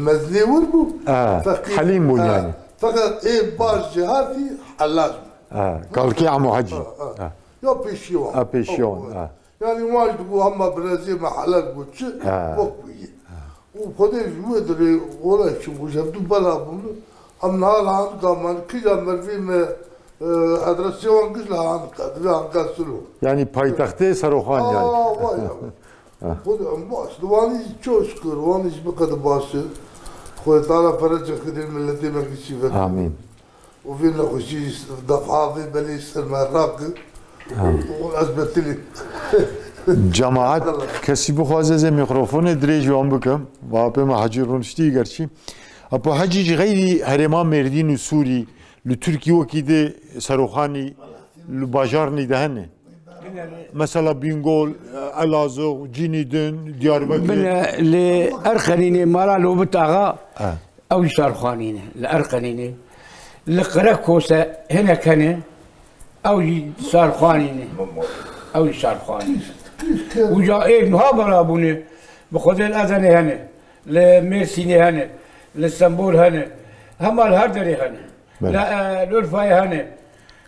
mezinê wir bû, Ha, feqîr. Helîm bû Ha, yani. Feqîr ê baş jê hatî hellaj bû. Ha, kalkê Emo Hecî. Ha, ha. Ha. Ya pêşiya wan. Ha, pêşiya wan, Ew, ha. Yani wan ji bo hema birezê me helal bû çi, Ha. wek bûye. Û Xwedê ji wê dirê olay çi bû, ji hevdû bela bûn. Em niha li Hanka me, kîja merivê me, e, adresê wan giş li Hanka, divê Hanka Silo. Yani paytextê Seroxan yani. Aa, vay ya. Xwedê em baş, li wanî çok şükür, wanî ji biqede baş e. Xwedê Teala ferece xirê milletê me gişî veke. Amîn. Û vê nexweşî defa vê belê ser me rake. Ha. Û ez betilî. Cemaat, kesî bixwaze ez ê mîkrofonê dirêj wan bikim. Va apê me Hecî rûniştî gerçî. Apo Hecî ji xeyrî herêma Mêrdîn û Sûrî li Tirkî wekî di Seroxanî li bajarnî de hene. Mesela Bîngol, Elazığ, Cînîdin, Diyarbekir. Bine li Erxenînê mala Lobit Axa. Ha. Ew jî Sarxanî ne, li Erqenî ne. Li Qerekose hinek hene, ew jî Sarxanî ne. Ew jî Sarxanî ne. Uca ê nuha bela bûne, bi Xwedê li Edenê hene, li Mêrsînê hene, li Stenbol hene, hema li her derê hene. Belê. Li, e, li Urfayê hene.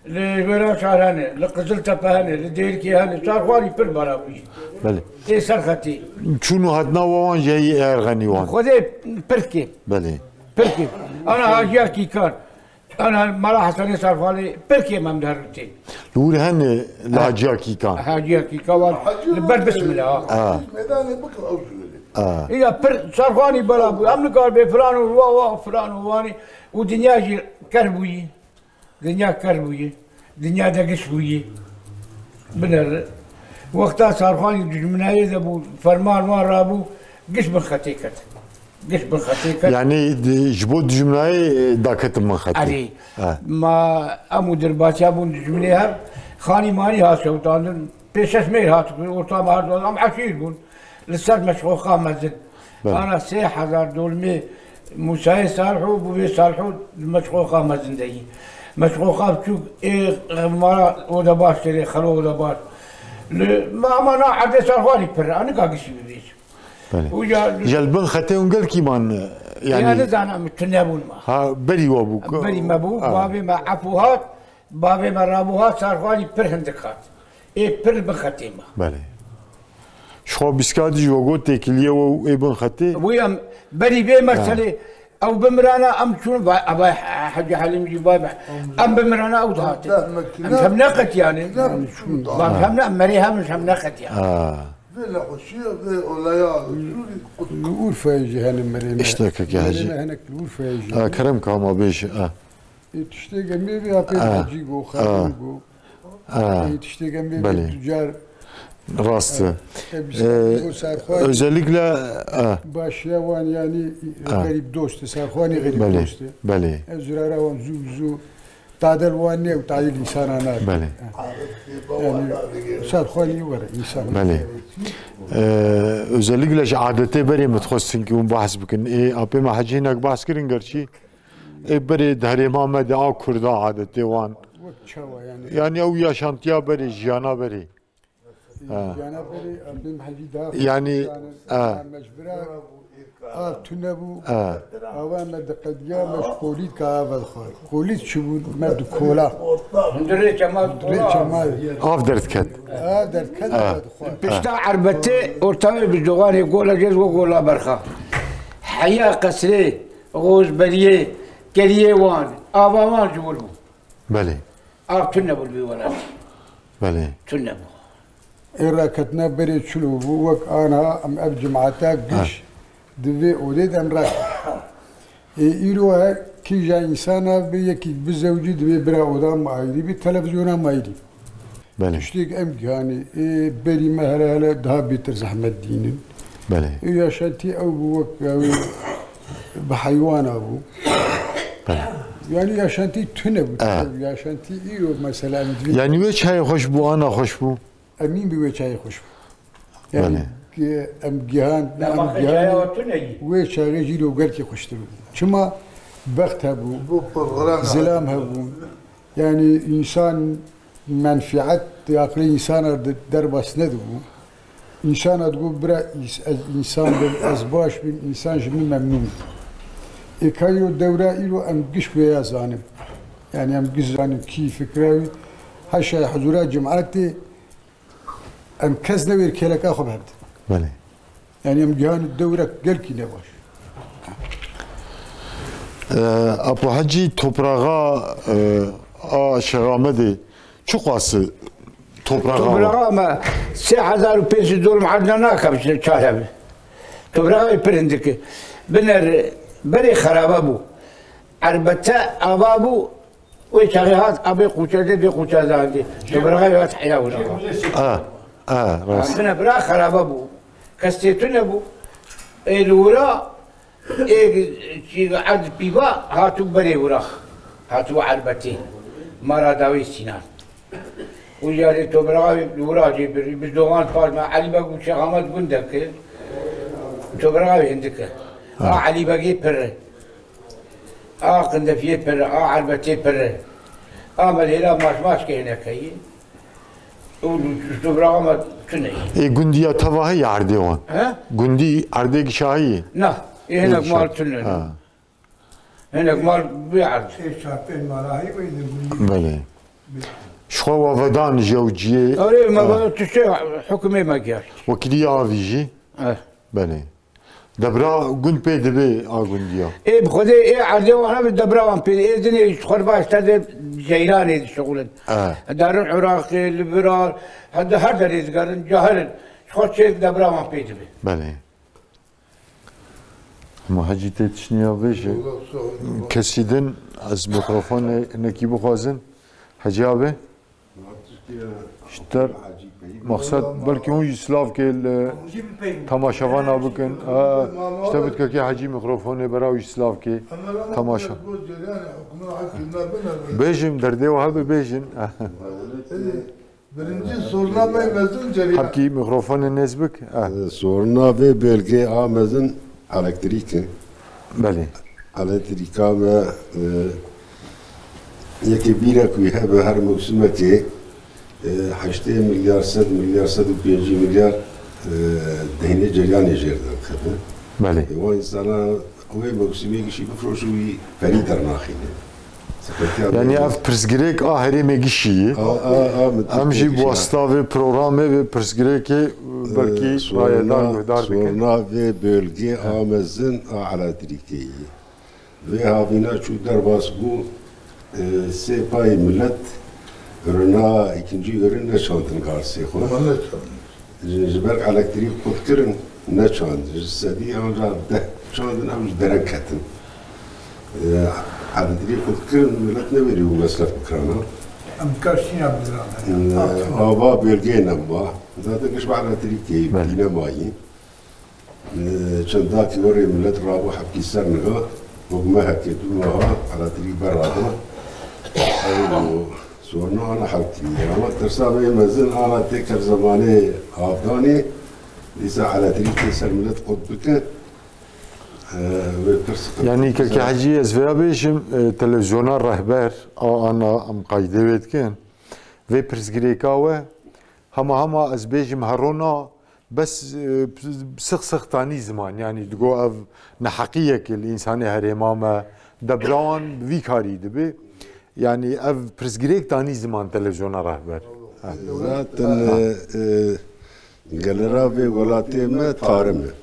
Li Wêranşar hene, li Qiziltepe hene, li Dêrikê hene, Sarxanî pir bela bûyî. Belê. Tê ser xetê. Çûn û hatina we wan jî heyî ê Erxenî wan. Xwedê pir kêm. Belê. Pir kêm. Ana Haciya Kîkan. Ana Mala Hesenê Sarxanî pir kêm em diherin tê. Li wir hene li Ha. Haciya Kîkan. Haciya Kîkan wan Hacı li ber Ömer Bismillah ha. Ha. Meydanê bikir ew jû. Ha. Ya pir Sarxanî bela bû. Em nikar bê filan û wa wa filan û wanî. Û dinya jî ker bûyî. Dinya ker bûyî, dinya de giş bûyî. Binêre. Wexta Sarxanî dijminayê de bû, ferman wan rabû, giş bin xetê ket. Giş bin xetê ket. Yani, di-, ji bo dijminayê, e, daketin bin xetê. Erê. Ha. Ma em û derbasiya bûn dijminê hev, xanî manî hat şewitandin, pê şeş mêr hat, orta me her, em eşîr bûn. Li ser Meşxoxa mezin. Belê. Ana sê hezar dolmê Mûsayê Salhû, bû vê Salhû li Meşxoxa mezin de yî. Meşxoxa biçûk ê, e, mala Odebaş têrê, Xelo Odebaş. Li, ma, ama na erdê Sarxanî pir, a nika gişî bibêj. Belê. Uca Ji li bin xetê hûn gelkî man, e, yani Ya nizanim, tu nebûn ma. Ha, berî we bû. Berî me bû, Ha. bavê me Efû hat, bavê me rabû hat, Sarxanî pir hindik hat. Ê pir bin xetê me. Belê. Ji xwe bîska dî ji we got têkiliyê we û ê bin xetê? Wî em berî vê Ha. meselê ew bimirana em çûn va-, eva Hecî Helîm jî vay be. Em bimirana ew dihatin. Em hem neqetiyane. Em hem ne, merê hem hem neqetiyane. Ha. Vê nexweşiya, vê olaya Sûrî qut. Li Urfayê jî hene merê me. İşte keke Merê Hecî. me hinek li Urfayê jî Ha, hene. kerem ka ma bêje. Ha. Ê, tiştê gemê vê apê Ah. Hecî go, Ah. Xelîl go. Ah. Ê, tiştê gemê vê Belê. Tucar. Rast e. Tabii, Ee, bu Sarxan özellikle, ah. Başya wan yani Ah. garip dost, Sarxanî garip Belê, dost. belê. Ez zurara wan zu zu tadel wan ne, tadel insana ne. Belê. Yani Sarxanî were insan. Belê. Ee, özellikle ji adetê berê min dixwestin ki hûn behs bikin. Ê, apê me Hecî hinek behs kirin gerçî. Ê berê di herêma me de a Kurda adetê wan. Çawa yani? Yani ew yaşantiya berê, jiyana berê. Ha. Jiyana berê, em bêm hecî daha Yani, yani, ha. Mecbura av tune bû. Ha. Ava me diqediya, me ji kolîd ka av dixwar. Kolîd çi bû? Me di kola. Hundirê çema Hundirê çema. Av derdiket. Av derdiket, ha. Av dixwar. Pişta erbetê, ortawê bi doganê gola cez we gola berxa. Heya qesrê, Xozberiyê, keriyê wan, ava wan ji wir bû. Belê. Av tune bû li wî welatî. Belê. Tune bû. Ê raketina berê çilo bû, wek ana em ev cemaeta giş di vê odê de em rakin. Ê îro her kîja însana bi yekî bizewcî divê bira oda me ayrî bi, televizyona me ayrî. Belê. Tiştêk em gihanî, ê berî me hele hele daha bêtir zehmet dînin. Belê. Ê yaşantî ew bû wek ew ê bi heywana bû. Belê. Yani yaşantî tune bû. Evet. Yaşantî îro mesela em divê Yani wê çayê xweş bû, ana xweş bû? Emîn bi wê çayê xweş bû. Yani Belê. Em gihan, em Dema gihan çaya tune yî. Wê çaxê jî lo gelkî xweştir bû. Çima bext hebû, zilam hebûn. Yani insan menfiet, aqilê insana de-, derbas nedibû. Însana digot, bira îs-, ez însan bim, ez baş bim, însan ji min memnûn bû. Ê ka îro dewra îro em giş wêya zanin. Yani em giş zanin kî fikra wî. Heşa huzura cemaetê em kes newêr kêleka xwe bi hev didin. Belê. Yani em gihan dewrek gelkî ne baş. Ee, Apo Hecî toprağa, e, a Şex Amedê çi qas toprağa Toprağa me sê hezar û pênc sed dorum erdna nakam işte çare bi. Toprağa pir hindike. Biner berê xerabe bû. Erbete ava bû. Wê çaxê hat abê quçe de bê quçe zandî. Toprağa hat heya wira. A, a, rast. Bine bira xerabe bû. Kes tê tune bû. Ê li wira, ê çî erd pîva hatû berê wira. Hatû erbetê. Mara dawî Sînan. Û yarê toprağa wê li wira jê birî. Bi dogan paş me Elî Beg û Şêx Amed gundeke. Toprağa wê hindike. Ha. A Elî Begê pir. A qindefiyê pir, a erbetê pir. A melhêla maş maş ke hinekeyî. Û tu bira me tune. Ê gundiya teva heye erdê wan? He? Gundî erdê gişahî. Na, ê hinek mal tune. Ha. Hinek mal bi erd. Ê çar pênc mala heye wê de gundî. Belê. Şixwe wavedan jew ciyê. Erê, me Ha. ba tu şey hukmê me gert. Wekîlî avî jî. Eh. Belê. Debra gund pê dibe a gundiya. Ê bi Xwedê ê erdê wan hebe debra wan pê. Ê dinê ji xwe baş te de ceyranê dişixulin. E. Derin Iraqê, li Virar, hede her derê digerin, cahil in. Ji xwe çêk debra wan pê dibe. Belê. Hema Hecî tê tiştiniya vêjê. Kesî din ez mikrofonê hinekî bixwazin. Hecî abi. Ji te re mexsed belkî hûn jî silavkê li temaşevana bikin. Ha, ji te bitkekê Hecî mîkrofonê bera wî silavkê temaşe. Bêjim, derdê we hebe bêjin. Birinci soruna me mezin cerî. Hepkî mîkrofonê nêz bik. Ha. Soruna vê bölgê a mezin elektrîk e. Belê. Elektrîka me, e, yekê bîrek wî hebe her mewsimekê, e, heştê milyar, sed milyar, sed û pêncî milyar, e, deynê ceryanê jêr derdixe. Belê. E, wan însana wê mewsimê gişî bifroşin wî perî dernaxîne. Sepetiya Yani bê- ev pirsgirêk a herêmê gişî ye. A, a, a, min Em jî tepkê bi wasta vê programê vê pirsgirêkê, e, belkî sorna, rayedan guhdar bikin. Sorna vê bölgê a mezin a elektrîkê ye. Vê havîna çû derbas bû, e, sê payî millet rina îkincî ürün neçandin garsê xwe. Ama neçandin. Ji, ji ber elektrîk qut kirin neçandin. Ji sedî anca deh çandin ew ji dere ketin. E, elektrîk qut kirin millet newêrî û mesref bikirana. Em kaşîna bidirane. E, ava bölgê nema. Zaten giş bi elektrîkê Belê. Bîne mayî. Çendakî werê millet rabû hepkî ser niha, û mehekê du meha elektrîk berada. Ew sorna ana hel kiriye. Ama tirsa me mezin ana tê ker zemanê avdanê, dîsa elektrîk tê ser millet qut bike. Ee, ve pirs Yani Kekê Hecî, ez vêya bêjim, e, televizyona Rehber, a ana em qaydê wê dikin. Vê pirsgirêka we, hema hema ez bêjim herona, bes, e, six six tanî ziman, yani digo ev neheqiyek li însanê herêma me, debra wan bi vî karî dibe. Yani ev pirsgirêk tanî ziman televizyona Rehber. Ha. Zaten, e, e, gelera vê welatê me tarim e.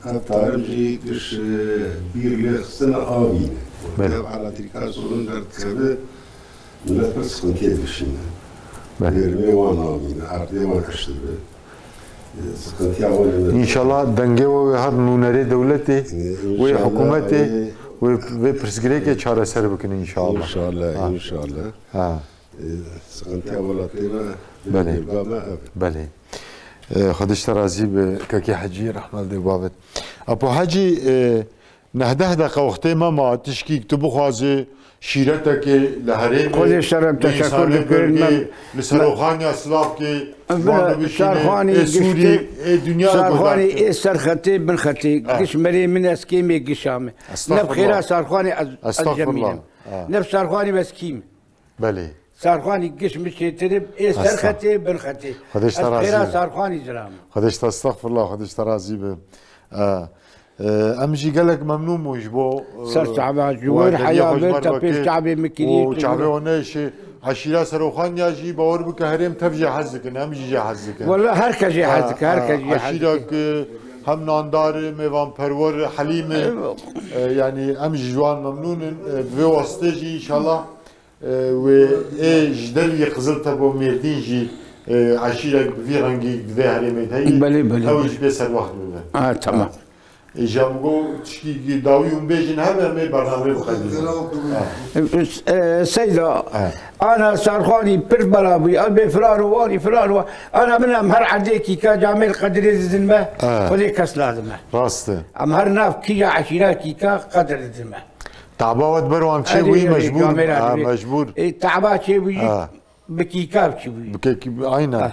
Ev tarim jî giş, e, bîr lê xistina avî ne. Belê. Ev elektrîka sorun derdikeve, millet pir sıkıntıya dişine. Belê. Verimê wan nabîne, erdê wan eş dibe. E, sıkıntıya wan ne. İnşallah dengê we wê her nûnerê dewletê, E, wê inşallah, hikûmetê, e, wê, wê pirsgirêkê çareser bikin inşallah. İnşallah, Ha. inşallah. Ha. E, sıkıntıya welatê me, Belê. bölga me ev. Belê. E, Xwedê ji te razî be, Kekê Hecî, rehmet li dê û bavê te. Apo Hecî, e, nehdeh deqa wextê me ma, tişkî tu bixwazî, şîretekê li herêmê, Xwedê ji te re li teşekkür însanê dikin. Bölgê, Me, li me, Seroxaniya Slavkê, Bila wan re bişîne, Sarxanî ê Sûrî, giştî, ê dinya Sarxanî guhdartin. Ê serxetê, binxetê, Eh. giş merê min ez kêmê gişa me. Estağfurullah. Neb xêra Sarxanî ez, ez Estağfurullah. cemînim. Eh. Neb Sarxanî ez kîm. Belê. Sarxanî giş min çêtirib, ê Estağ- serxetê, binxetê. Xwedê ji te Ez razî xêra be. Sarxanî ziram. Xwedê ji te, estexfirullah, Xwedê ji te razî be. E, e, em jî gelek memnûn bûn ji bo, e, Ser çava ji we wir deriyê heya xwe ji vir ber te pêş vekê çavê min kirî, û tu çavê wir- wan neyşê. Eşîra Seroxaniya jî bawer bike herêm tev jê hez dikin, em jî jê hez dikin. Wele her kes jê hez dike, her kes jê hez dike. Eşîrek, e, hem nandar e, mêvanperwer, helîm e. Eyvallah. E, yani em jî ji wan memnûn in. E, bi vê wasitê jî inşallah E, wê ê ji dervî Qiziltepe û Mêrdîn jî, e, eşîrek bi vî rengî di vê herêmê de heye. Belê, belê, Ew belê. jî pê serwext bibe. Ha, tamam. Ha. Îja min got, tişkî dawî hûn bêjin hebe, em ê bernameyê biqedînin. Ha. E, Seyda, Ha. ana Sarxanî pir bela bûyî, ez bê filan û wanî filan û wa-, ana min em her erdê kîka camêr qedirê didin me, Ha. Xwedê kes lazim e. Rast e. Em her nav kîja eşîra kîka qedir didin me. Taba we di ber wan çê Erê, bûyî erê, mecbûr. kamera Ha, dibê. mecbûr. E, taba çê bûyî, Ha. bi kîka çê bûyî. Bi kek-, aynen. Ha.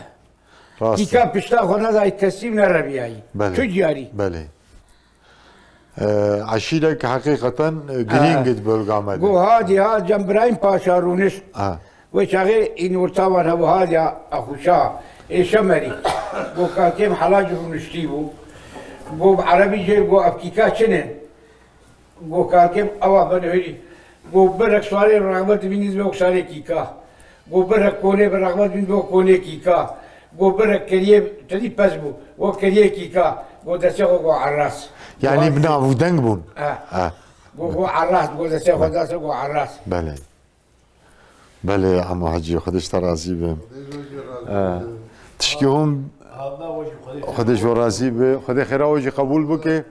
Rast. Kîka pişta xwe nedayî kesî û nerebiyayî. Belê. Tu diyarî. Belê. E, eşîrek heqîqeten, e, girîng Ha. e di bölga me de. Go hadî ha Cem Birahîm Paşa rûnişt. Ha. Wê çaxê înûrtawan hebû hadî ha Axuşa, ê Şemerî. Go kakêm Helac rûniştî bû. Go bi erebî jê go ev kîka çi ne? Go kakêm ewa ben hêrî. Go berek sarê rexbet bîn iz be sarê kîka. Go berek konê be rexbet bîn be konê kîka. Go berek keriyê tedî pez bû. Go keriyê kîka. Go destê xwe go erras. Yani Go bi nav û deng bûn. Ha. Ha. Go go erras. Go destê xwe dase go erras. Belê. Belê, Emo Hecî, Xwedê ji te razî be. Xwedê ji we jî razî Ee, be. Tişkî hûn, Allah we jî Xwedê Xwedê ji we razî be. Xwedê xêra we jî qebûl bike.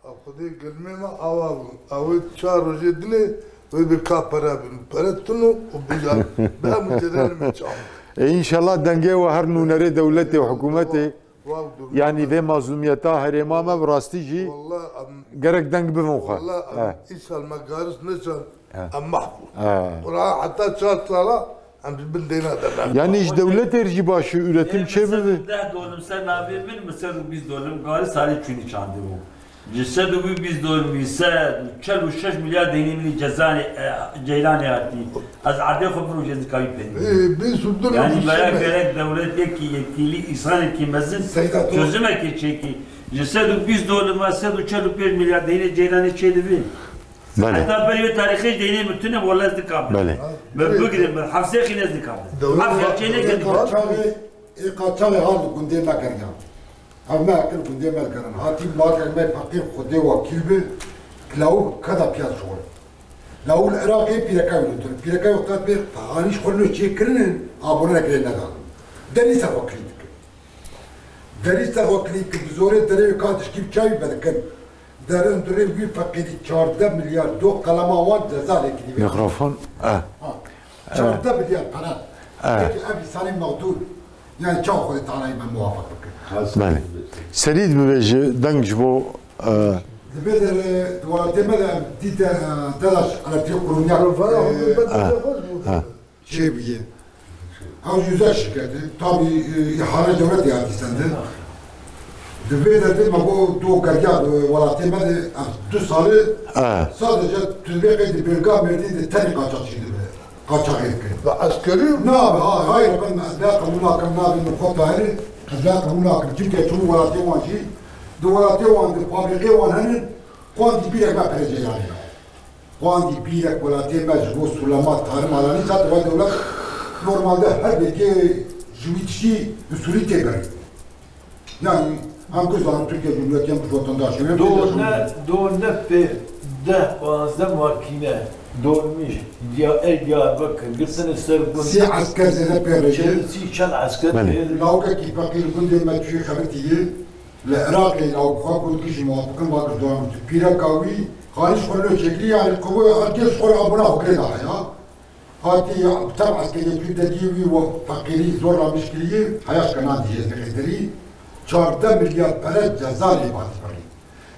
Xwedê gelmê me awa bû. Ew ê çar rojê dinê wê bê ka pere bin. Pere tun û, û bijar. Bi hemû cedel min çawa. E, înşallah dengê we her nûnerê dewletê û hikûmetê. Yanî vê mazlûmiyeta herêma me bi rastî jî gerek deng bivin xwe. Walla em, He. Îsal me garis neçan, He. Em mahv bûn. He. Qura heta çar sala em ji bin deyna dernaxin. Yanî ji dewletê jî baş û üretim çê bibe. Deh dolim ser navê min, min ser û bîst dolim garis salê çûnî çandî bû. Ji sed û bîst dolimî sed û çel û şeş milyar deynê min î cezanê, e, ceyranê hatî. Ez erdê xwe firûşê ez nikayî pênî. Ê, bê sûdun Yani baya gerek dewlet yekî yetkîlî, îsanekî mezin çözümekê çêkî. Ji sed û bîst dolima sed û çel û pênc milyar deynê ceyranê çêdibî. Belê. Heta berê wê tarîxê ji deynê min tune wala ez nikabim. Belê. Min bigrin, min hefsê xîn ez nikabim. Dewlet Hef ya çê neke Ê nikabim. qaçaxê, ê qaçaxê hat li gundê me geriyan. Ev me ekil gundê me digerin. Hatî makek me feqîr Xwedê wekîl bi, lawik keda piya şol. Lawil Iraqê pîreka wî gotin. Pîreka wî qet bê fehanîş xwe nû çê kirinin, abonekirê nedan. Derî ser xwe kilî dikin. Derî ser xwe kilî dikin. Bi zorê derê wî ka tişkî bi çavî vedikin. Derin durê wî feqîrî çardeh milyar do qelema wan ceza lê kirî. Mikrofon, eh. Ha. Çardeh milyar para. Evet. Peki ev insanê mağdur. Yani çawa Xwedê Teala'yı me muvaffak bike. Belê. Serî dibêje deng ji bo, e, Dibê de, e, di welatê me de dîte, e, delaş elektrîk qurûniya. Valla, e, hûn bê Ha. xweş bû. Ha. Çê bûye. Ew jî zor şikete. Tabii, e, îhale dewletê hatî sende. Di vê derdê me got, tu geriya di welatê me de ev du sal e, Eh. sadece tu dibê qey di bêrga Mêrdîn de tenê qaçaxçî dibe. Qaçaxê dikin. Ve eskerî? Na, ha, hayır, ben ez la qebûl nakim, navê min xwe Tahir e, ez la qebûl nakim. Çimkî çûm welatê wan jî, di welatê wan de fabrîqê wan hene, qandî bîrek me perê ceyranê me. Qandî bîrek welatê me ji bo sûlema tarim alanî zat we dewlet normalde her bêrgê ji wî tiştî bi sûrî tê birî. Yani, em ku zanin Türkiye Cumhuriyeti em ku vatandaşî me. Do ne, do ne pê deh, panzdeh makîne dolmîş, Diya-, ey Diyarbekir, girtine ser gund. Sê esker zêde pê rêje. Çil, sî çel esker Belê. pê. Lawkekî feqîr gundê me çûyî xebitî ye. Li Iraqê lawk xwe gund kişî muwafiqin va girdoran tu pîreka wî xarîj xwe lê çêkirî, yani qewê her kes xwe re abona xwe girê da heya. Hatî ya, bi tev eskeriyê tu dediyê wî û feqîrî zor ra mişkiliyê, heya şikenan dihê ez nêqedirî. Çardeh milyar pere ceza lê baz birî.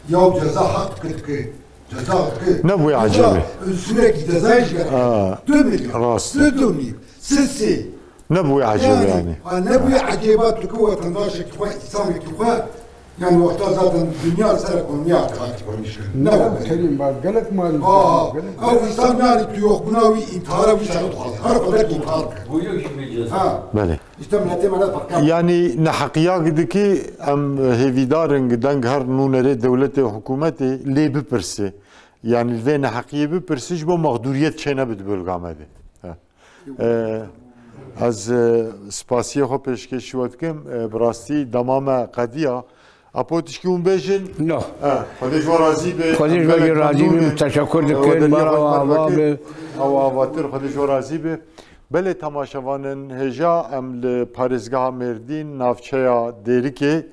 Ya ceza haq dike dike. Ceza dike. Ne bûye Ceza, ecêbê. Sûrekî cezayê ji ber. Ha. Du milyar. Rast. Du, du nîv. Sê, sê. Ne bûye ecêbê yani. Ha, ne bûye ecêba tu ki wetendaşekî xwe, îsanekî xwe, yani wexta zaten dinya ser ekonomiya artık artık koymuş. Ne Gelek bûye. Kerîm, bak, gelek mal, Aa, gelek. Ew insan yani tu yok buna wî intihara wî şahit xwaz. Her xwedek intihar dike. Bûye kî bicez. Ha. Belê. İşte milletê me ne fark yapıyor. Yani neheqiya dikî em hêvîdarin deng her nûnerê dewletê hikûmetê lê bipirsî. Yani vê neheqiyê bipirsî ji bo mexdûriyet çênebe di bölga me de. Ha. Ee, ez, e, spasiyê xwe pêşkêşî we dikim. E, bi rastî dema me qediya. Apo tişkî hûn bêjin? No. E, Xwedê ji we razî be. Xwedê ji we jî razî be. Em gelek memnûn in. Teşekkür dikin. E, we deriyê xwe ji me ava be. Ew avatir, Xwedê ji we razî be. Belê temaşevanên hêja, em li parêzgeha Mêrdîn, navçeya Dêrikê,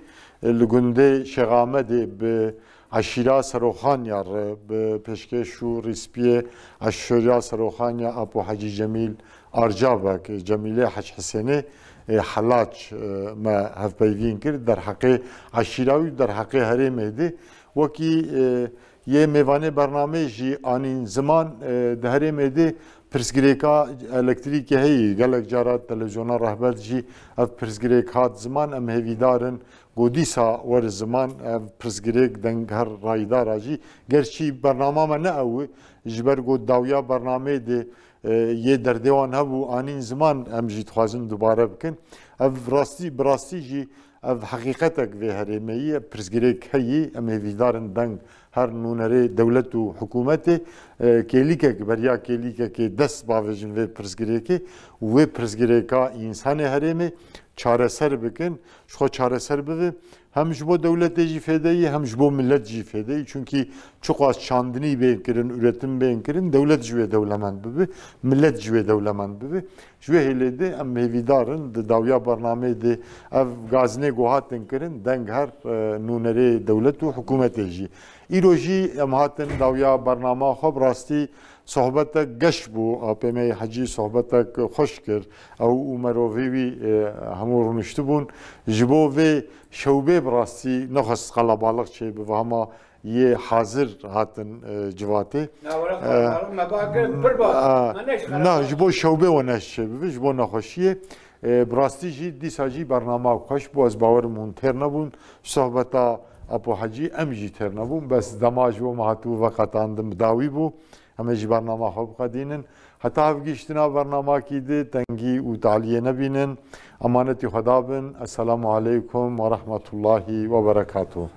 e, li gundê Şêxamedê bi Eşîra Seroxanya re bi pêşkêş û rîspiyê eşîra Seroxanya Apo Hecî Cemîl Arcabek, Cemîlê Hec Hisênê, e, Helaç, e, me hevpeyvîn kir derheqê eşîra wî, derheqê herêmê de. Wekî, e, yê mêvanê bernameyê jî anîn ziman, e, di herêmê de pirsgirêka elektrîkê heyî. Gelek cara televîzyona rehber jî ev pirsgirêk hat ziman. Em hêvîdar in ku dîsa were ziman ev pirsgirêk deng her rayîdara jî. Gerçî bernama me ne ew e, ji ber ku dawiya bernameyê de, e, yê derdê wan hebû, anîn ziman, em jî dixwazin dubare bikin. Ev rastî, bi rastî jî ev heqîqetek vê herêmeyî ye, pirsgirêk heyî, em hêvîdar in deng her nûnerê dewlet û hikûmetê, e, kêlîkek, beriya kêlîkekê dest bavêjin vê pirsgirêkê û vê pirsgirêka însanê herêmê çareser bikin, ji xwe çareser bibe. Hem ji bo dewletê jî fêde yî, hem ji bo milet jî fêde yî. Çunkî çiqas çandinî bên kirin, üretim bên kirin, dewlet ji wê dewlemend bibe, milet ji wê dewlemend bibe. Ji wê hêlê de em hêvîdar in, di dawiya bernameyê de ev gazinê ku hatin kirin, deng her, e, nûnerê dewlet û hikûmetê jî. Îro jî em hatin dawiya bernama xwe, bi rastî sohbetek geş bû. A P M Hecî sohbetek xweş kir. Ew û merovê wî, e, hemû rûniştibûn. Ji bo vê şewbê bi rastî nexwest qelebalix çêbibe, hema yê hazir hatin, e, civatê. Na, were E, qelebalix me ba kir, pir ba. e, Me neş na, qelebalix. Ji bo şewbê we neş çêbibe, ji bo nexweşiyê. E, bi rastî jî dîsa jî bernama xweş bû. Ez bawerim hûn têr nebûn. Sohbeta Apo Hecî em jî têr nebûn. Bes dema ji bo me hatibû veqetandin bi dawî bû. Em ê jî bernama xwe biqedînin. Heta hevgihiştina bernamakî di tengî û taliyê nebînin. Emanetî Xweda bin. Esselamu aleykum ve rahmetullahi ve berekatuhu.